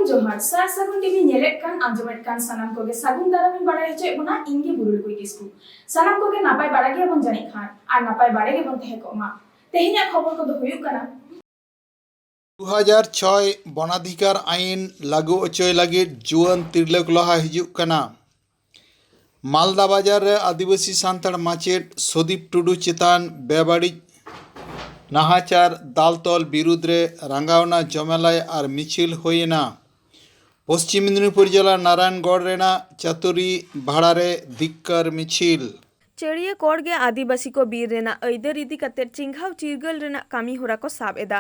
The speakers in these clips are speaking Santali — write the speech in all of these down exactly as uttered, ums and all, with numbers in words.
ᱡᱚᱦᱟᱨ, ᱥᱟᱨ ᱥᱟᱹᱜᱩᱱ ᱴᱤᱵᱷᱤ ᱧᱮᱞᱮᱫ ᱠᱟᱱ, ᱟᱸᱡᱚᱢᱮᱫ ᱠᱟᱱ ᱥᱟᱱᱟᱢ ᱠᱚᱜᱮ ᱥᱟᱹᱜᱩᱱ ᱫᱟᱨᱟᱢ ᱤᱧ ᱵᱟᱲᱟᱭ ᱦᱚᱪᱚᱭᱮᱫ ᱵᱚᱱᱟ᱾ ᱤᱧ ᱜᱮ ᱵᱩᱨᱩᱞᱠᱩᱭ ᱠᱤᱥᱠᱩ᱾ ᱥᱟᱱᱟᱢ ᱠᱚᱜᱮ ᱱᱟᱯᱟᱭ ᱵᱟᱲᱟ ᱜᱮᱭᱟᱵᱚᱱ ᱡᱟᱹᱱᱤᱡ ᱠᱷᱟᱱ, ᱟᱨ ᱱᱟᱯᱟᱭ ᱵᱟᱲᱟ ᱜᱮᱵᱚᱱ ᱛᱟᱦᱮᱸ ᱠᱚᱜ ᱢᱟ᱾ ᱛᱮᱦᱮᱧᱟᱜ ᱠᱷᱚᱵᱚᱨ ᱠᱚᱫᱚ ᱦᱩᱭᱩᱜ ᱠᱟᱱᱟ᱾ ᱫᱩ ᱦᱟᱡᱟᱨ ᱪᱷᱚᱭ ᱵᱚᱱᱟᱫᱷᱤᱠᱟᱨ ᱟᱭᱤᱱ ᱞᱟᱹᱜᱩ ᱚᱪᱚᱭ ᱞᱟᱹᱜᱤᱫ ᱡᱩᱣᱟᱹᱱ ᱛᱤᱨᱞᱟᱹ ᱠᱚ ᱞᱟᱦᱟ ᱦᱤᱡᱩᱜ ᱠᱟᱱᱟ᱾ ᱢᱟᱞᱫᱟ ᱵᱟᱡᱟᱨ ᱨᱮ ᱟᱹᱫᱤᱵᱟᱹᱥᱤ ᱥᱟᱱᱛᱟᱲ ᱢᱟᱪᱮᱫ ᱥᱩᱫᱤᱯ ᱴᱩᱰᱩ ᱪᱮᱛᱟᱱ ᱵᱮᱵᱟᱹᱲᱤᱡ ᱱᱟᱦᱟᱪᱟᱨ ᱫᱟᱞᱛᱚᱞ ᱵᱤᱨᱩᱫᱽ ᱨᱮ ᱨᱟᱸᱜᱟᱣᱱᱟ ᱡᱚᱢᱮᱞᱟᱭ ᱟᱨ ᱢᱤᱪᱷᱤᱞ ᱦᱩᱭᱮᱱᱟ᱾ ᱯᱚᱥᱪᱤᱢ ᱢᱮᱫᱽᱱᱤᱯᱩᱨ ᱡᱮᱞᱟ ᱱᱟᱨᱟᱭᱚᱱᱜᱚᱲ ᱨᱮᱱᱟᱜ ᱪᱟᱹᱛᱩᱨᱤ ᱵᱷᱟᱲᱟ ᱨᱮ ᱫᱷᱤᱠᱠᱟᱨ ᱢᱤᱪᱷᱤᱞ᱾ ᱪᱟᱹᱲᱤᱭᱟᱹ ᱠᱚᱲ ᱜᱮ ᱟᱹᱫᱤᱵᱟᱹᱥᱤ ᱠᱚ ᱵᱤᱨ ᱨᱮᱱᱟᱜ ᱟᱹᱭᱫᱟᱹᱨ ᱤᱫᱤ ᱠᱟᱛᱮ ᱪᱤᱝᱜᱷᱟᱣ ᱪᱤᱨᱜᱟᱹᱞ ᱨᱮᱱᱟᱜ ᱠᱟᱹᱢᱤ ᱦᱚᱨᱟ ᱠᱚ ᱥᱟᱵ ᱮᱫᱟ᱾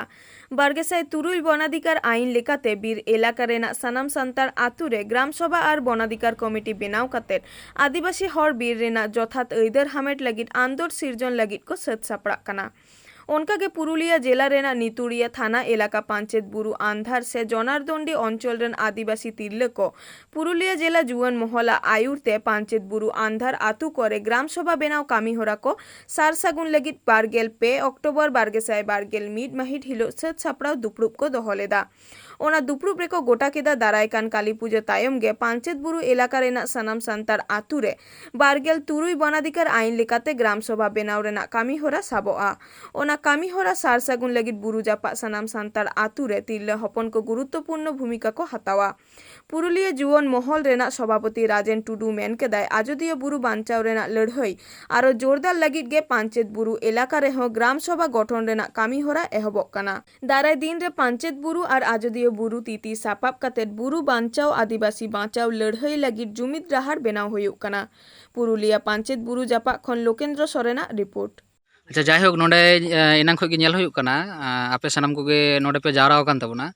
ᱵᱟᱨᱜᱮᱥᱟᱭ ᱛᱩᱨᱩᱭ ᱵᱚᱱᱟᱫᱷᱤᱠᱟᱨ ᱟᱭᱤᱱ ᱞᱮᱠᱟᱛᱮ ᱵᱤᱨ ᱮᱞᱟᱠᱟ ᱨᱮᱱᱟᱜ ᱥᱟᱱᱟᱢ ᱥᱟᱱᱛᱟᱲ ᱟᱛᱩ ᱨᱮ ᱜᱨᱟᱢ ᱥᱚᱵᱷᱟ ᱟᱨ ᱵᱚᱱᱟᱫᱷᱤᱠᱟᱨ ᱠᱚᱢᱤᱴᱤ ᱵᱮᱱᱟᱣ ᱠᱟᱛᱮ ᱟᱹᱫᱤᱵᱟᱹᱥᱤ ᱦᱚᱲ ᱵᱤᱨ ᱨᱮᱱᱟᱜ ᱡᱚᱛᱷᱟᱛ ᱟᱹᱭᱫᱟᱹᱨ ᱦᱟᱢᱮᱴ ᱞᱟᱹᱜᱤᱫ ᱟᱱᱫᱳᱲ ᱥᱤᱨᱡᱚᱱ ᱞᱟᱹᱜᱤᱫ ᱠᱚ ᱥᱟᱹᱛ ᱥᱟᱯᱲᱟᱜ ᱠᱟᱱᱟ᱾ ᱚᱱᱠᱟᱜᱮ ᱯᱩᱨᱩᱞᱤᱭᱟᱹ ᱡᱮᱞᱟ ᱨᱮᱱᱟᱜ ᱱᱤᱛᱩᱲᱤᱭᱟᱹ ᱛᱷᱟᱱᱟ ᱮᱞᱟᱠᱟ ᱯᱟᱧᱪᱮᱛ ᱵᱩᱨᱩ ᱟᱱᱫᱷᱟᱨ ᱥᱮ ᱡᱚᱱᱟᱨᱫᱚᱱᱰᱤ ᱚᱧᱪᱚᱞ ᱨᱮᱱ ᱟᱹᱫᱤᱵᱟᱹᱥᱤ ᱛᱤᱨᱞᱟᱹ ᱠᱚ ᱯᱩᱨᱩᱞᱤᱭᱟᱹ ᱡᱮᱞᱟ ᱡᱩᱣᱟᱹᱱ ᱢᱚᱦᱚᱞᱟᱜ ᱟᱭᱩᱨ ᱛᱮ ᱯᱟᱧᱪᱮᱛ ᱵᱩᱨᱩ ᱟᱱᱫᱷᱟᱨ ᱟᱛᱩ ᱠᱚᱨᱮ ᱜᱨᱟᱢ ᱥᱚᱵᱷᱟ ᱵᱮᱱᱟᱣ ᱠᱟᱹᱢᱤ ᱦᱚᱨᱟ ᱠᱚ ᱥᱟᱨ ᱥᱟᱹᱜᱩᱱ ᱞᱟᱹᱜᱤᱫ ᱵᱟᱨᱜᱮᱞ ᱯᱮ ᱚᱠᱴᱳᱵᱚᱨ ᱵᱟᱨᱜᱮᱥᱟᱭ ᱵᱟᱨᱜᱮᱞ ᱢᱤᱫ ᱢᱟᱹᱦᱤᱛ ᱦᱤᱞᱳᱜ ᱥᱟᱹᱛ ᱥᱟᱯᱲᱟᱣ ᱫᱩᱯᱲᱩᱵ ᱠᱚ ᱫᱚᱦᱚ ᱞᱮᱫᱟ᱾ ᱚᱱᱟ ᱫᱩᱯᱲᱩᱵ ᱨᱮᱠᱚ ᱜᱚᱴᱟ ᱠᱮᱫᱟ, ᱫᱟᱨᱟᱭ ᱠᱟᱱ ᱠᱟᱹᱞᱤ ᱯᱩᱡᱟᱹ ᱛᱟᱭᱚᱢ ᱜᱮ ᱯᱟᱧᱪᱮᱛ ᱵᱩᱨᱩ ᱮᱞᱟᱠᱟ ᱨᱮᱱᱟᱜ ᱥᱟᱱᱟᱢ ᱥᱟᱱᱛᱟᱲ ᱟᱛᱩ ᱨᱮ ᱵᱟᱨᱜᱮᱞ ᱛᱩᱨᱩᱭ ᱵᱚᱱᱟᱫᱷᱤᱠᱟᱨ ᱟᱭᱤᱱ ᱞᱮᱠᱟᱛᱮ ᱜᱨᱟᱢ ᱥᱚᱵᱷᱟ ᱵᱮᱱᱟᱣ ᱨᱮᱱᱟᱜ ᱠᱟᱹᱢᱤ ᱦᱚᱨᱟ ᱥᱟᱵᱚᱜᱼᱟ᱾ ᱚᱱᱟ ᱠᱟᱹᱢᱤ ᱦᱚᱨᱟ ᱥᱟᱨ ᱥᱟᱹᱜᱩᱱ ᱞᱟᱹᱜᱤᱫ ᱵᱩᱨᱩ ᱡᱟᱯᱟᱜ ᱥᱟᱱᱟᱢ ᱥᱟᱱᱛᱟᱲ ᱟᱛᱩ ᱨᱮ ᱛᱤᱨᱞᱟᱹ ᱦᱚᱯᱚᱱ ᱠᱚ ᱜᱩᱨᱩᱛᱛᱚᱯᱩᱨᱱᱚ ᱵᱷᱩᱢᱤᱠᱟ ᱠᱚ ᱦᱟᱛᱟᱣᱟ᱾ ᱯᱩᱨᱩᱞᱤᱭᱟᱹ ᱡᱩᱣᱟᱹᱱ ᱢᱚᱦᱚᱞ ᱨᱮᱱᱟᱜ ᱥᱚᱵᱷᱟᱯᱚᱛᱤ ᱨᱟᱡᱮᱱ ᱴᱩᱰᱩ ᱢᱮᱱ ᱠᱮᱫᱟᱭ, ᱟᱡᱚᱫᱤᱭᱟᱹ ᱵᱩᱨᱩ ᱵᱟᱧᱪᱟᱣ ᱨᱮᱱᱟᱜ ᱞᱟᱹᱲᱦᱟᱹᱭ ᱟᱨᱚ ᱡᱳᱨᱫᱟᱨ ᱞᱟᱹᱜᱤᱫ ᱜᱮ ᱯᱟᱧᱪᱮᱛ ᱵᱩᱨᱩ ᱮᱞᱟᱠᱟ ᱨᱮᱦᱚᱸ ᱜᱨᱟᱢ ᱥᱚᱵᱷᱟ ᱜᱚᱴᱷᱚᱱ ᱨᱮᱱᱟᱜ ᱠᱟᱹᱢᱤ ᱦᱚᱨᱟ ᱮᱦᱚᱵᱚᱜ ᱠᱟᱱᱟ᱾ ᱫᱟᱨᱟᱭ ᱫᱤᱱ ᱨᱮ ᱯᱟᱧᱪᱮᱛ ᱵᱩᱨᱩ ᱟᱨ ᱟᱡᱚᱫᱤᱭᱟᱹ ᱵᱩᱨᱩ ᱛᱤ ᱛᱤ ᱥᱟᱯᱟᱵ ᱠᱟᱛᱮ ᱵᱩᱨᱩ ᱵᱟᱧᱪᱟᱣ, ᱟᱹᱫᱤᱵᱟᱹᱥᱤ ᱵᱟᱧᱪᱟᱣ ᱞᱟᱹᱲᱦᱟᱹᱭ ᱞᱟᱹᱜᱤᱫ ᱡᱩᱢᱤᱫ ᱰᱟᱦᱟᱨ ᱵᱮᱱᱟᱣ ᱦᱩᱭᱩᱜ ᱠᱟᱱᱟ᱾ ᱯᱩᱨᱩᱞᱤᱭᱟᱹ ᱯᱟᱧᱪᱮᱛ ᱵᱩᱨᱩ ᱡᱟᱯᱟᱜ ᱠᱷᱚᱱ ᱞᱳᱠᱮᱱᱫᱨᱚ ᱥᱚᱨᱮᱱᱟᱜ ᱨᱤᱯᱳᱨᱴ᱾ ᱟᱪᱪᱷᱟ, ᱡᱟᱭᱦᱳᱠ, ᱱᱚᱰᱮ ᱮ, ᱮᱱᱟᱝ ᱠᱷᱚᱱ ᱜᱮ ᱧᱮᱞ ᱦᱩᱭᱩᱜ ᱠᱟᱱᱟ, ᱟ, ᱟᱯᱮ ᱥᱟᱱᱟᱢ ᱠᱚᱜᱮ ᱱᱚᱰᱮ ᱯᱮ ᱡᱟᱣᱨᱟ ᱟᱠᱟᱱ ᱛᱟᱵᱚᱱᱟ᱾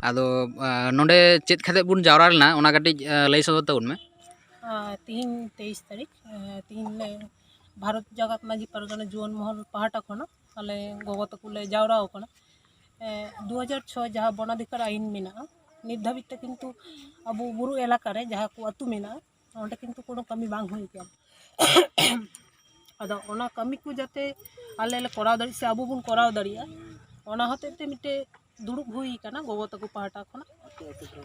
ᱟᱫᱚ ᱟ, ᱱᱚᱰᱮ ᱪᱮᱫ ᱠᱷᱟᱹᱛᱤᱨ ᱵᱚᱱ ᱡᱟᱣᱨᱟ ᱞᱮᱱᱟ, ᱚᱱᱟ ᱠᱟᱹᱴᱤᱡ ᱟ, ᱞᱟᱹᱭ ᱥᱚᱫᱚᱨ ᱛᱟᱵᱚᱱ ᱢᱮ᱾ ᱟᱨ ᱛᱤᱦᱤᱧ ᱛᱮᱭᱤᱥ ᱛᱟᱹᱨᱤᱠᱷ, ᱟᱨ ᱛᱤᱦᱤᱧ ᱞᱮ ᱵᱷᱟᱨᱚᱛ ᱡᱟᱠᱟᱛ ᱢᱟᱹᱡᱷᱤ ᱯᱟᱨᱜᱟᱱᱟ ᱡᱩᱣᱟᱹᱱ ᱢᱚᱦᱚᱞ ᱯᱟᱦᱴᱟ ᱠᱷᱚᱱᱟᱜ ᱟᱞᱮ ᱜᱚᱜᱚ ᱛᱟᱠᱚ ᱞᱮ ᱡᱟᱣᱨᱟ ᱟᱠᱟᱱᱟ᱾ ᱮ, ᱫᱩ ᱦᱟᱡᱟᱨ ᱪᱷᱚᱭ ᱡᱟᱦᱟᱸ ᱵᱚᱱᱟᱫᱷᱤᱠᱟᱨ ᱟᱭᱤᱱ ᱢᱮᱱᱟᱜᱼᱟ, ᱱᱤᱛ ᱫᱷᱟᱹᱵᱤᱡ ᱛᱮ ᱠᱤᱱᱛᱩ ᱟᱵᱚ ᱵᱩᱨᱩ ᱮᱞᱟᱠᱟ ᱨᱮ ᱡᱟᱦᱟᱸ ᱠᱚ ᱟᱹᱛᱩ ᱢᱮᱱᱟᱜᱼᱟ, ᱚᱸᱰᱮ ᱠᱤᱱᱛᱩ ᱠᱳᱱᱳ ᱠᱟᱹᱢᱤ ᱵᱟᱝ ᱦᱩᱭ ᱟᱠᱟᱱᱟ᱾ ᱟᱫᱚ ᱚᱱᱟ ᱠᱟᱹᱢᱤ ᱠᱚ ᱡᱟᱛᱮ ᱟᱞᱮ ᱞᱮ ᱠᱚᱨᱟᱣ ᱫᱟᱲᱮᱜ ᱥᱮ ᱟᱵᱚ ᱵᱚᱱ ᱠᱚᱨᱟᱣ ᱫᱟᱲᱮᱭᱟᱜᱼᱟ, ᱚᱱᱟ ᱦᱚᱛᱮᱡ ᱛᱮ ᱢᱤᱫᱴᱮᱡ ᱫᱩᱲᱩᱵ ᱦᱩᱭ ᱟᱠᱟᱱᱟ ᱜᱚᱜᱚ ᱛᱟᱠᱚ ᱯᱟᱦᱴᱟ ᱠᱷᱚᱱᱟᱜ᱾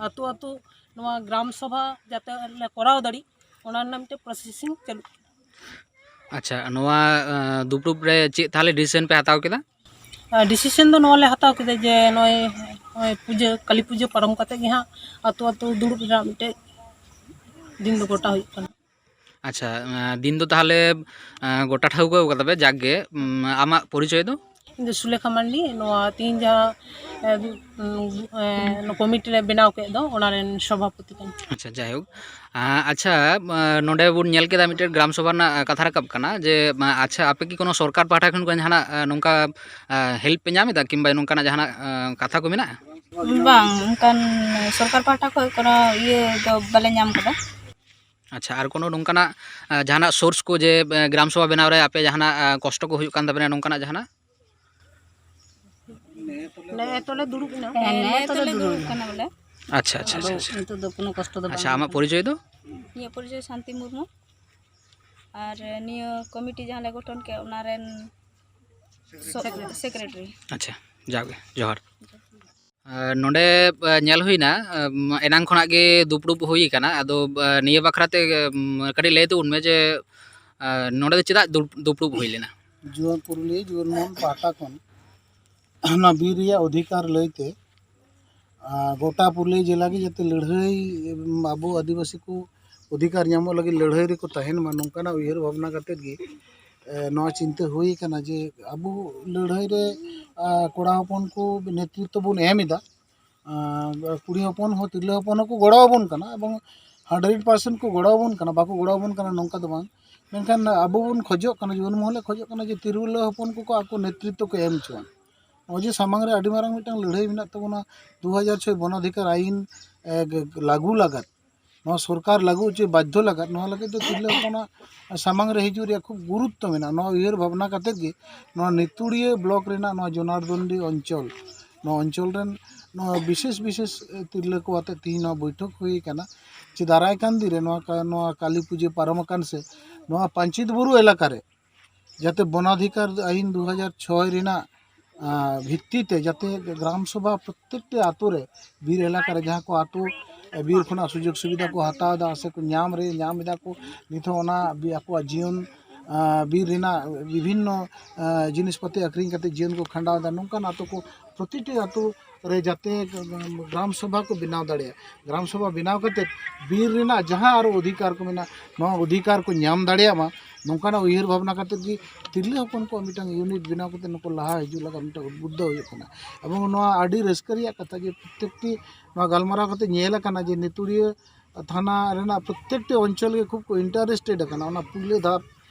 ᱟᱹᱛᱩ ᱟᱹᱛᱩ ᱱᱚᱣᱟ ᱜᱨᱟᱢ ᱥᱚᱵᱷᱟ ᱡᱟᱛᱮ ᱞᱮ ᱠᱚᱨᱟᱣ ᱫᱟᱲᱮᱜ, ᱚᱱᱟ ᱨᱮᱱᱟᱜ ᱢᱤᱫᱴᱮᱱ ᱯᱨᱚᱥᱮᱥᱤᱝ ᱪᱟᱹᱞᱩᱜ ᱠᱟᱱᱟ᱾ ᱟᱪᱪᱷᱟ, ᱱᱚᱣᱟ ᱫᱩᱯᱲᱩᱵ ᱨᱮ ᱪᱮᱫ ᱛᱟᱦᱚᱞᱮ ᱰᱤᱥᱤᱥᱮᱱ ᱯᱮ ᱦᱟᱛᱟᱣ ᱠᱮᱫᱟ? ᱰᱤᱥᱤᱥᱮᱱ ᱫᱚ ᱱᱚᱣᱟ ᱞᱮ ᱦᱟᱛᱟᱣ ᱠᱮᱫᱟ ᱡᱮ ᱱᱚᱜᱼᱚᱭ ᱱᱚᱜᱼᱚᱭ ᱯᱩᱡᱟᱹ, ᱠᱟᱹᱞᱤ ᱯᱩᱡᱟᱹ ᱯᱟᱨᱚᱢ ᱠᱟᱛᱮ ᱜᱮ ᱦᱟᱸᱜ ᱟᱹᱛᱩ ᱟᱹᱛᱩ ᱫᱩᱲᱩᱵ ᱨᱮᱱᱟᱜ ᱢᱤᱫᱴᱮᱡ ᱫᱤᱱ ᱫᱚ ᱜᱚᱴᱟ ᱦᱩᱭᱩᱜ ᱠᱟᱱᱟ᱾ ᱟᱪᱪᱷᱟ, ᱫᱤᱱ ᱫᱚ ᱛᱟᱦᱚᱞᱮ ᱜᱚᱴᱟ ᱴᱷᱟᱹᱣᱠᱟᱹ ᱠᱟᱫᱟ ᱯᱮ᱾ ᱡᱟᱠ ᱜᱮ, ᱟᱢᱟᱜ ᱯᱚᱨᱤᱪᱚᱭ ᱫᱚ? ᱤᱧ ᱫᱚ ᱥᱩᱞᱮᱠᱷᱟ ᱢᱟᱱᱰᱤ᱾ ᱱᱚᱣᱟ ᱛᱮᱦᱤᱧ ᱡᱟᱦᱟᱸ ᱠᱚᱢᱤᱴᱤ ᱞᱮ ᱵᱮᱱᱟᱣ ᱠᱮᱫ ᱫᱚ, ᱚᱱᱟ ᱨᱮᱱ ᱥᱚᱵᱷᱟᱯᱚᱛᱤ ᱠᱟᱱᱟ᱾ ᱟᱪᱪᱷᱟ, ᱡᱟᱭᱦᱳᱠ᱾ ᱟᱪᱪᱷᱟ, ᱱᱚᱰᱮ ᱵᱚᱱ ᱧᱮᱞ ᱠᱮᱫᱟ ᱢᱤᱫᱴᱮᱱ ᱜᱨᱟᱢ ᱥᱚᱵᱷᱟ ᱨᱮᱱᱟᱜ ᱠᱟᱛᱷᱟ ᱨᱟᱠᱟᱵ ᱠᱟᱱᱟ ᱡᱮ, ᱟᱪᱪᱷᱟ, ᱟᱯᱮ ᱠᱤ ᱠᱳᱱᱳ ᱥᱚᱨᱠᱟᱨ ᱯᱟᱦᱴᱟ ᱠᱷᱚᱱ ᱠᱚ ᱡᱟᱦᱟᱱᱟᱜ ᱱᱚᱝᱠᱟ ᱦᱮᱞᱯ ᱯᱮ ᱧᱟᱢ ᱮᱫᱟ ᱠᱤᱝᱵᱟ ᱱᱚᱝᱠᱟᱱᱟᱜ ᱡᱟᱦᱟᱱᱟᱜ ᱠᱟᱛᱷᱟ ᱠᱚ ᱢᱮᱱᱟᱜᱼᱟ? ᱵᱟᱝ, ᱚᱱᱠᱟᱱ ᱥᱚᱨᱠᱟᱨ ᱯᱟᱦᱴᱟ ᱠᱷᱚᱱ ᱠᱳᱱᱳ ᱤᱭᱟᱹ ᱫᱚ ᱵᱟᱞᱮ ᱧᱟᱢ ᱠᱟᱫᱟ᱾ ᱟᱪᱪᱷᱟ, ᱟᱨ ᱠᱳᱱᱳ ᱱᱚᱝᱠᱟᱱᱟᱜ ᱡᱟᱦᱟᱱᱟᱜ ᱥᱳᱨᱥ ᱠᱚ ᱡᱮ ᱜᱨᱟᱢ ᱥᱚᱵᱷᱟ ᱵᱮᱱᱟᱣ ᱨᱮ ᱟᱯᱮ ᱡᱟᱦᱟᱱᱟᱜ ᱠᱚᱥᱴᱚ ᱠᱚ ᱦᱩᱭᱩᱜ ᱠᱟᱱ ᱛᱟᱵᱮᱱᱟ, ᱱᱚᱝᱠᱟᱱᱟᱜ ᱡᱟᱦᱟᱱᱟᱜ? ᱱᱮᱜᱼᱮ ᱛᱚᱞᱮ ᱫᱩᱲᱩᱵ ᱮᱱᱟ᱾ ᱦᱮᱸ, ᱱᱮᱜᱼᱮ ᱛᱚᱞᱮ ᱫᱩᱲᱩᱵ ᱠᱟᱱᱟ ᱵᱚᱞᱮ᱾ ᱟᱪᱪᱷᱟ, ᱟᱪᱪᱷᱟ, ᱟᱪᱪᱷᱟ, ᱟᱪᱪᱷᱟ᱾ ᱱᱤᱛᱚᱜ ᱫᱚ ᱠᱳᱱᱳ ᱠᱚᱥᱴᱚ ᱫᱚ ᱵᱟᱝ ᱟᱪᱪᱷᱟ, ᱟᱢᱟᱜ ᱯᱚᱨᱤᱪᱚᱭ ᱫᱚ? ᱤᱧᱟᱹᱜ ᱯᱚᱨᱤᱪᱚᱭ ᱥᱟᱱᱛᱤ ᱢᱩᱨᱢᱩ᱾ ᱟᱨ ᱱᱤᱭᱟᱹ ᱠᱚᱢᱤᱴᱤ ᱡᱟᱦᱟᱸ ᱞᱮ ᱜᱚᱴᱷᱚᱱ ᱠᱮᱫ, ᱚᱱᱟ ᱨᱮᱱ ᱥᱮᱠᱨᱮᱴᱟᱨᱤ᱾ ᱟᱪᱪᱷᱟ, ᱡᱟᱜᱮ ᱡᱚᱦᱟᱨ᱾ ᱟᱨ ᱱᱚᱰᱮ ᱧᱮᱞ ᱦᱩᱭᱱᱟ, ᱮᱱᱟᱝ ᱠᱷᱚᱱᱟᱜ ᱜᱮ ᱫᱩᱯᱲᱩᱵ ᱦᱩᱭ ᱟᱠᱟᱱᱟ᱾ ᱟᱫᱚ ᱱᱤᱭᱟᱹ ᱵᱟᱠᱷᱨᱟ ᱛᱮ ᱠᱟᱹᱴᱤᱡ ᱞᱟᱹᱭ ᱛᱟᱵᱚᱱ ᱢᱮ ᱡᱮ ᱱᱚᱰᱮ ᱫᱚ ᱪᱮᱫᱟᱜ ᱫᱩᱯᱲᱩᱵ ᱦᱩᱭ ᱞᱮᱱᱟ? ᱡᱩᱣᱟᱹᱱ ᱯᱩᱨᱩᱞᱤᱭᱟᱹ ᱡᱩᱣᱟᱹᱱ ᱢᱚᱦᱚᱞ ᱯᱟᱦᱴᱟ ᱠᱷᱚᱱ ᱚᱱᱟ ᱵᱤᱨ ᱨᱮᱭᱟᱜ ᱚᱫᱷᱤᱠᱟᱨ ᱞᱟᱹᱭᱛᱮ ᱜᱚᱴᱟ ᱯᱩᱨᱩᱞᱤᱭᱟᱹ ᱡᱮᱞᱟ ᱜᱮ ᱡᱟᱛᱮ ᱞᱟᱹᱲᱦᱟᱹᱭ, ᱟᱵᱚ ᱟᱹᱫᱤᱵᱟᱹᱥᱤ ᱠᱚ ᱚᱫᱷᱤᱠᱟᱨ ᱧᱟᱢᱚᱜ ᱞᱟᱹᱜᱤᱫ ᱞᱟᱹᱲᱦᱟᱹᱭ ᱨᱮᱠᱚ ᱛᱟᱦᱮᱱ ᱢᱟ, ᱱᱚᱝᱠᱟᱱᱟᱜ ᱩᱭᱦᱟᱹᱨ ᱵᱷᱟᱵᱽᱱᱟ ᱠᱟᱛᱮᱫ ᱜᱮ ᱱᱚᱣᱟ ᱪᱤᱱᱛᱟᱹ ᱦᱩᱭ ᱠᱟᱱᱟ ᱡᱮ ᱟᱵᱚ ᱞᱟᱹᱲᱦᱟᱹᱭ ᱨᱮ ᱠᱚᱲᱟ ᱦᱚᱯᱚᱱ ᱠᱚ ᱱᱮᱛᱨᱤᱛᱛᱚ ᱵᱚᱱ ᱮᱢ ᱮᱫᱟ, ᱠᱩᱲᱤ ᱦᱚᱯᱚᱱ ᱦᱚᱸ ᱛᱤᱨᱞᱟᱹ ᱦᱚᱯᱚᱱ ᱦᱚᱸᱠᱚ ᱜᱚᱲᱚ ᱟᱵᱚᱱ ᱠᱟᱱᱟ ᱮᱵᱚᱝ ᱦᱟᱱᱰᱨᱮᱰ ᱯᱟᱨᱥᱮᱱᱴ ᱠᱚ ᱜᱚᱲᱚ ᱟᱵᱚᱱ ᱠᱟᱱᱟ, ᱵᱟᱠᱚ ᱜᱚᱲᱚ ᱟᱵᱚᱱ ᱠᱟᱱᱟ ᱱᱚᱝᱠᱟ ᱫᱚ ᱵᱟᱝ᱾ ᱢᱮᱱᱠᱷᱟᱱ ᱟᱵᱚ ᱵᱚᱱ ᱠᱷᱚᱡᱚᱜ ᱠᱟᱱᱟ, ᱡᱩᱣᱟᱹᱱ ᱢᱚᱦᱚᱞᱮ ᱠᱷᱚᱡᱚᱜ ᱠᱟᱱᱟ ᱡᱮ ᱛᱤᱨᱞᱟᱹ ᱦᱚᱯᱚᱱ ᱠᱚᱠᱚ ᱟᱠᱚ ᱱᱮᱛᱨᱤᱛᱛᱚ ᱠᱚ ᱮᱢ ᱦᱚᱪᱚᱣᱟᱱ᱾ ᱱᱚᱜᱼᱚᱭ ᱡᱮ ᱥᱟᱢᱟᱝ ᱨᱮ ᱟᱹᱰᱤ ᱢᱟᱨᱟᱝ ᱢᱤᱫᱴᱟᱝ ᱞᱟᱹᱲᱦᱟᱹᱭ ᱢᱮᱱᱟᱜ ᱛᱟᱵᱚᱱᱟ, ᱫᱩ ᱦᱟᱡᱟᱨ ᱪᱷᱚᱭ ᱵᱚᱱᱚᱫᱷᱤᱠᱟᱨ ᱟᱭᱤᱱ ᱞᱟᱹᱜᱩ ᱞᱟᱜᱟᱫ, ᱱᱚᱣᱟ ᱥᱚᱨᱠᱟᱨ ᱞᱟᱹᱜᱩ ᱦᱚᱪᱚᱭ ᱵᱟᱫᱽᱫᱷᱚ ᱞᱟᱜᱟᱫ, ᱱᱚᱣᱟ ᱞᱟᱹᱜᱤᱫ ᱫᱚ ᱛᱤᱨᱞᱟᱹ ᱦᱚᱯᱚᱱᱟᱜ ᱥᱟᱢᱟᱝ ᱨᱮ ᱦᱤᱡᱩᱜ ᱨᱮᱭᱟᱜ ᱠᱷᱩᱵ ᱜᱩᱨᱩᱛᱛᱚ ᱢᱮᱱᱟᱜᱼᱟ᱾ ᱱᱚᱣᱟ ᱩᱭᱦᱟᱹᱨ ᱵᱷᱟᱵᱽᱱᱟ ᱠᱟᱛᱮᱫ ᱜᱮ ᱱᱚᱣᱟ ᱱᱤᱛᱩᱲᱤᱭᱟᱹ ᱵᱞᱚᱠ ᱨᱮᱱᱟᱜ ᱱᱚᱣᱟ ᱡᱚᱱᱟᱨᱫᱚᱱᱰᱤ ᱚᱧᱪᱚᱞ, ᱱᱚᱣᱟ ᱚᱧᱪᱚᱞ ᱨᱮᱱ ᱱᱚᱣᱟ ᱵᱤᱥᱮᱥ ᱵᱤᱥᱮᱥ ᱛᱤᱨᱞᱟᱹ ᱠᱚ ᱟᱛᱮᱫ ᱛᱮᱦᱮᱧ ᱱᱚᱣᱟ ᱵᱳᱭᱴᱷᱚᱠ ᱦᱩᱭ ᱟᱠᱟᱱᱟ᱾ ᱡᱮ ᱫᱟᱨᱟᱭ ᱠᱟᱱ ᱫᱤᱱ ᱨᱮ ᱱᱚᱣᱟ ᱠᱟ-, ᱱᱚᱣᱟ ᱠᱟᱞᱤ ᱯᱩᱡᱟᱹ ᱯᱟᱨᱚᱢ ᱟᱠᱟᱱ ᱥᱮ ᱱᱚᱣᱟ ᱯᱟᱧᱪᱮᱛ ᱵᱩᱨᱩ ᱮᱞᱟᱠᱟ ᱨᱮ ᱡᱟᱛᱮ ᱵᱚᱱᱟᱫᱷᱤᱠᱟᱨ ᱟᱭᱤᱱ ᱫᱩ ᱦᱟᱡᱟᱨ ᱪᱷᱚᱭ ᱨᱮᱱᱟᱜ ᱟᱸ, ᱵᱷᱤᱛᱛᱤ ᱛᱮ ᱡᱟᱛᱮ ᱜᱨᱟᱢ ᱥᱚᱵᱷᱟ ᱯᱨᱚᱛᱛᱮᱠᱴᱤ ᱟᱛᱳ ᱨᱮ, ᱵᱤᱨ ᱮᱞᱟᱠᱟ ᱨᱮ ᱡᱟᱦᱟᱸ ᱠᱚ ᱟᱛᱳ, ᱮ, ᱵᱤᱨ ᱠᱷᱚᱱᱟᱜ ᱥᱩᱡᱳᱜᱽ ᱥᱩᱵᱤᱫᱷᱟ ᱠᱚ ᱦᱟᱛᱟᱣ ᱮᱫᱟ ᱥᱮ ᱠᱚ ᱧᱟᱢ ᱨᱮ, ᱧᱟᱢ ᱮᱫᱟ ᱠᱚ, ᱱᱤᱛ ᱦᱚᱸ ᱚᱱᱟ ᱵᱤ-, ᱟᱠᱚᱣᱟᱜ ᱡᱤᱭᱚᱱ, ᱟᱸ, ᱵᱤᱨ ᱨᱮᱱᱟᱜ ᱵᱤᱵᱷᱤᱱᱱᱚ, ᱟᱸ, ᱡᱤᱱᱤᱥ ᱯᱟᱹᱛᱤ ᱟᱹᱠᱷᱨᱤᱧ ᱠᱟᱛᱮ ᱡᱤᱭᱚᱱ ᱠᱚ ᱠᱷᱟᱸᱰᱟᱣ ᱮᱫᱟ, ᱱᱚᱝᱠᱟᱱ ᱟᱛᱳ ᱠᱚ ᱯᱨᱚᱛᱤᱴᱤ ᱟᱛᱳ ᱨᱮ ᱡᱟᱛᱮ ᱜᱨᱟᱢ ᱥᱚᱵᱷᱟ ᱠᱚ ᱵᱮᱱᱟᱣ ᱫᱟᱲᱮᱭᱟᱜᱼᱟ᱾ ᱜᱨᱟᱢ ᱥᱚᱵᱷᱟ ᱵᱮᱱᱟᱣ ᱠᱟᱛᱮ ᱵᱤᱨ ᱨᱮᱱᱟᱜ ᱡᱟᱦᱟᱸ ᱟᱨᱚ ᱚᱫᱷᱤᱠᱟᱨ ᱠᱚ ᱢᱮᱱᱟᱜᱼᱟ, ᱱᱚᱣᱟ ᱚᱫᱷᱤᱠᱟᱨ ᱠᱚ ᱧᱟᱢ ᱫᱟᱲᱮᱭᱟᱜ ᱢᱟ, ᱱᱚᱝᱠᱟᱱᱟᱜ ᱩᱭᱦᱟᱹᱨ ᱵᱷᱟᱵᱽᱱᱟ ᱠᱟᱛᱮ ᱜᱮ ᱛᱤᱨᱞᱟᱹ ᱦᱚᱯᱚᱱ ᱠᱚᱣᱟᱜ ᱢᱤᱫᱴᱟᱝ ᱤᱭᱩᱱᱤᱴ ᱵᱮᱱᱟᱣ ᱠᱟᱛᱮ ᱱᱩᱠᱩ ᱞᱟᱦᱟ ᱦᱤᱡᱩᱜ ᱞᱟᱹᱜᱤᱫ ᱢᱤᱫᱴᱟᱝ ᱩᱫᱵᱩᱫᱽᱫᱷᱚ ᱦᱩᱭᱩᱜ ᱠᱟᱱᱟ᱾ ᱮᱵᱚᱝ ᱱᱚᱣᱟ ᱟᱹᱰᱤ ᱨᱟᱹᱥᱠᱟᱹ ᱨᱮᱭᱟᱜ ᱠᱟᱛᱷᱟ ᱡᱮ ᱯᱨᱚᱛᱛᱮᱠᱴᱤ ᱱᱚᱣᱟ ᱜᱟᱞᱢᱟᱨᱟᱣ ᱠᱟᱛᱮ ᱧᱮᱞ ᱟᱠᱟᱱᱟ ᱡᱮ ᱱᱤᱛᱩᱲᱤᱭᱟᱹ ᱛᱷᱟᱱᱟ ᱨᱮᱱᱟᱜ ᱯᱨᱚᱛᱛᱮᱠᱴᱤ ᱚᱧᱪᱚᱞ ᱜᱮ ᱠᱷᱩᱵ ᱠᱚ ᱤᱱᱴᱟᱨᱮᱥᱴᱮᱰ ᱟᱠᱟᱱᱟ᱾ ᱚᱱᱟ ᱯᱩᱭᱞᱟᱹ ᱫᱷᱟᱯ